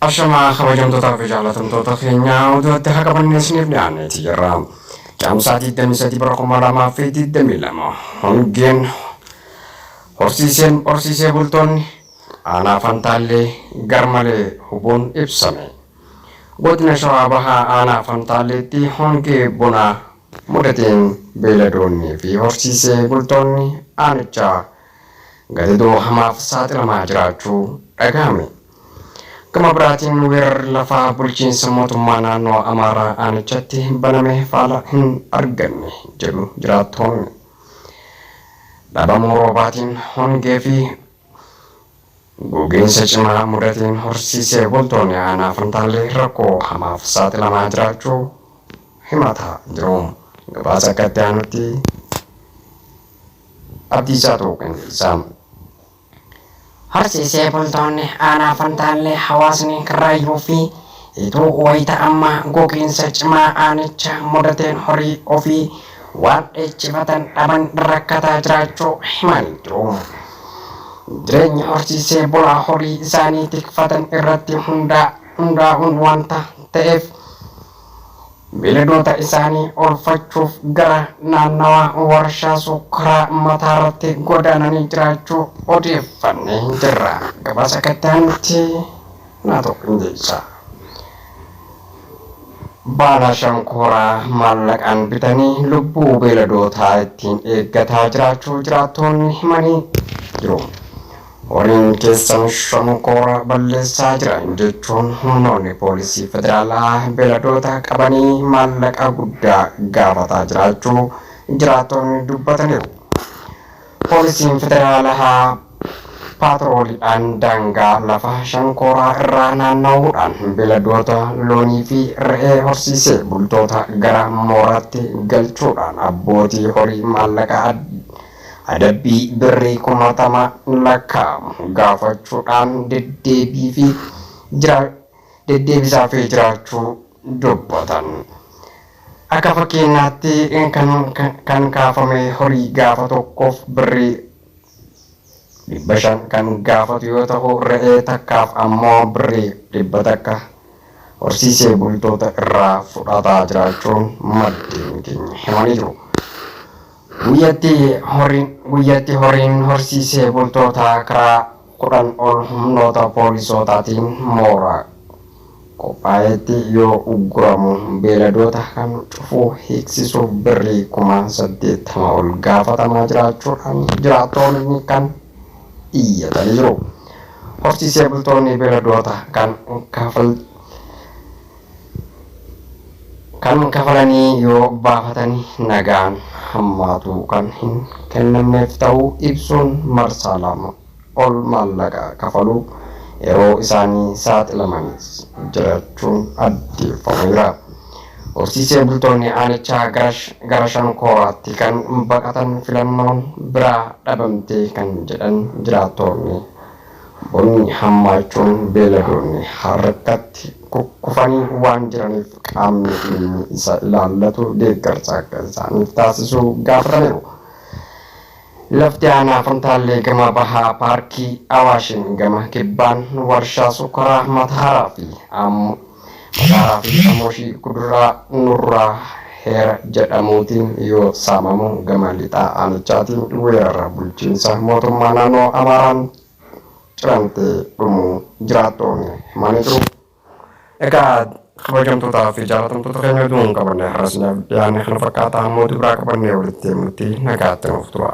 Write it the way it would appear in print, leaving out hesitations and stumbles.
Ashamaa kabajamtootaa fi jaalatamtoota keenya, oduutti haa qabannee isiniif dhiyaanneeti jirra. Caamsaa 23 bara 2022 hongeen horsiiseen horsiisee bultoonni aanaa Fantaallee garmalee hubuun ibsame. Godina Shawaa Bahaa aanaa Fantaalleetti hongee bonaa mudateen beeyladoonnii fi horsiisee bultoonni aanichaa gadadoo hamaaf saaxilamaa jiraachuu dhagahame. Gama biraatiin weerarri lafaa bulchiinsa mootummaa naannoo Amaaraa aanichatti baname faala hin arganne jedhu jiraattoonni. Dhabamuu roobaatiin hongee fi gogiinsa cimaa mudateen horsiisee bultoonni aanaa Fantaallee rakkoo hamaaf saaxilamaa jiraachuu himataa jiru. Gabaasa akka itti aanutti Abdiisaatu qindeessa. Horsiisee bultoonni aanaa Fantaallee, hawaasni Karrayyuu fi Ituu wayita ammaa gogiinsa cimaa aanicha mudateen horii ofii waan dheechifatan dhaban rakkataa jiraachuu himanii jiru. Jireenya horsiisee bulaa horii isaanii tikfatan irratti hundaa'uun wanta ta'eef beeyladoota isaanii oolfachuuf gara naannawaa warshaa sukkaraa Mataarratti godaananii jiraachuu odeeffannee jirra. Gabaasa akka itti aanutti naatu qindeessa. Baala shankooraa maallaqaan bitanii lubbuu beeyladootaa ittiin eeggataa jiraachuu jiraattoonni himanii jiru. Horiin keessan shonkoora balleessaa jira jechuun humnoonni poolisii federaalaa beeyladoota qabanii maallaqa guddaa gaafataa jiraachuu jiraattonni dubbataniiru. Poolisiin federaalaa paatrooliidhaan daangaa lafa shankooraa irraa naanna'uudhaan beeyladoota loonii fi re'ee horsiisee bultoota gara mooraatti galchuudhaan abbootii horii maallaqa adabbii birrii kumaatama lakkaa'amu gaafachuudhaan deddeebii fi deddeebisaa fi jiraachuu dubbatan. Akka fakkeenyaatti kan kaafame horii gaafa tokkoof birrii 500 kan gaafatu yoo ta'u, re'ee takkaaf ammoo birrii 100 horsiisee bultoota irraa fudhataa jiraachuun maddeen keenya himanii jiru. Guyyatti horiin horsiisee bultoota karaa 10 ol humnoota poolisootaatiin mooraa qophaa'etti yoo ugguramu, beeyladoota kan cufuu hiiksisuuf birrii 80,000 ol gaafatamaa jiraachuudhaan jiraattoonni kan iyyatanii jiru. Horsiisee bultoonni beeyladoota kan kafalanii yoo baafatanii nagaan hammaatu kan hin kennamneef ta'uu ibsuun, marsaa lama ol maallaqa kafaluu yeroo isaanii saaxilamaniis jiraachuun addeeffameera. Horsiisee bultoonni aanichaa gara shankooraatti kan baqatan filannoon biraa dhabamtee kan jedhan jiraattoonni, bonni hammaachuun beeyladoonni harkatti kukkufanii waan jiraniif qaamni dhimmi isa ilaallatu deeggarsa akka isaaniif taasisu gaafataniiru. Lafti aanaa Fantaallee gama bahaa paarkii Awaashin, gama kibbaan warshaa sukkaraa Mataaraa fi Amoshii Kuduraa Nurraa Heera jedhamuutiin yoo saamamu, gama lixaa aanichaatiin weerara bulchiinsa mootummaa naannoo Amaaraan ciramtee dhumuu jiraattoonni himanii jiru. Egaa kabajamtootaa fi jaalatamtoota keenya, oduun qabannee har'asinaaf dhiyaanne kana fakkaataa. Ammoo biraa qabannee walitti deemnutti nagaatti nuuf tura.